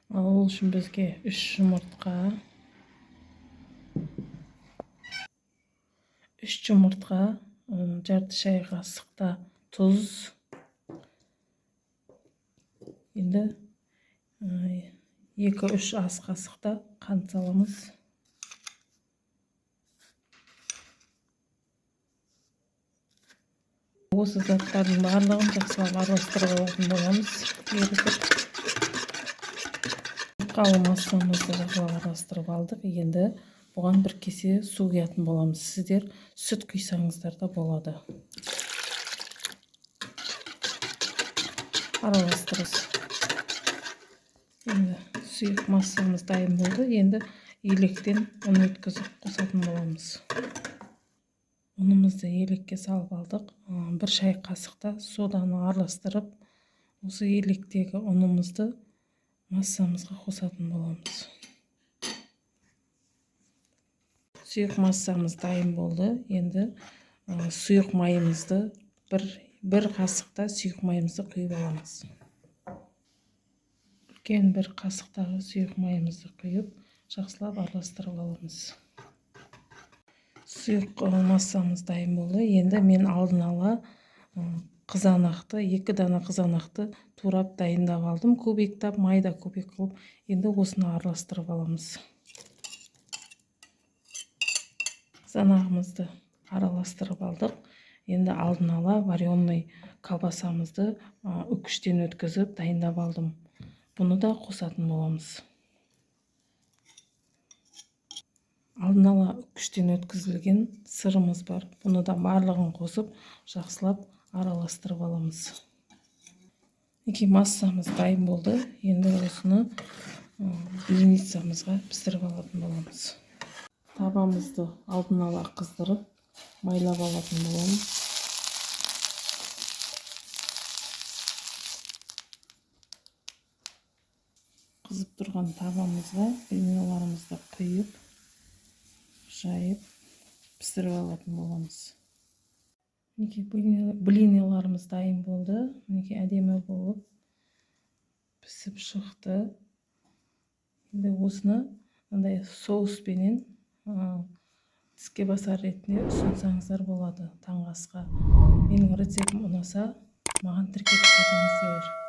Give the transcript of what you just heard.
Ал ол үшін бізге 3 жұмыртқа, 3 жұмыртқа, жарты шай қасықта тұз, енді 2-3 ас қасықта қант саламыз. Осы заттардың барлығын жақсылап араластырып алатын боламыз. Ерітіп қалың массамызды жақсылап араластырып алдық. Енді бұған бір кесе су құятын боламыз. Сіздер сүт құйсаңыздар да болады. Араластырыңыз. Енді сұйық массамыз дайын болды. Енді електен ұн өткізіп қосатын боламыз. Ұнымызды елекке салып алдық. 1 шай қасықта соданы араластырып, осы електегі ұнымызды массамызға қосатын боламыз. Сұйық массамыз дайын болды. Енді сұйық майымызды бір қасықта сұйық майымызды құйып аламыз. Үлкен бір қасықтағы сұйық майымызды құйып, жақсылап араластырып аламыз. Сұйық массамыз дайын болды. Енді мен алдын ала қызанақты, 2 дана қызанақты турап дайындап алдым. Кубиктап, майда кубик қылып, енді осыны араластырып аламыз. Қызанағымызды араластырып алдық. Енді алдын ала вареный колбасамызды үкіштен өткізіп дайындап алдым. Бұны да қосатын боламыз. Алдын ала үкіштен өткізілген сырымыз бар. Бұны да барлығын қосып, жақсылап араластырып аламыз. Мінекей массамыз дайын болды. Енді осыны блинницамызға пісіріп алатын боламыз. Табамызды алдын ала қыздырып, майлап алатын боламыз. Қызып тұрған табамызға блиниларымызды құйып, жайып пісіріп алатын боламыз. Мінекей блиниларымыз дайын болды. Мінекей әдемі болып пісіп шықты. Енді осыны мындай соуспенен тіске басар ретінде ұсынсаңыздар болады таңғы асқа. Менің рецептім ұнаса, маған тіркеліп кетіңіздер.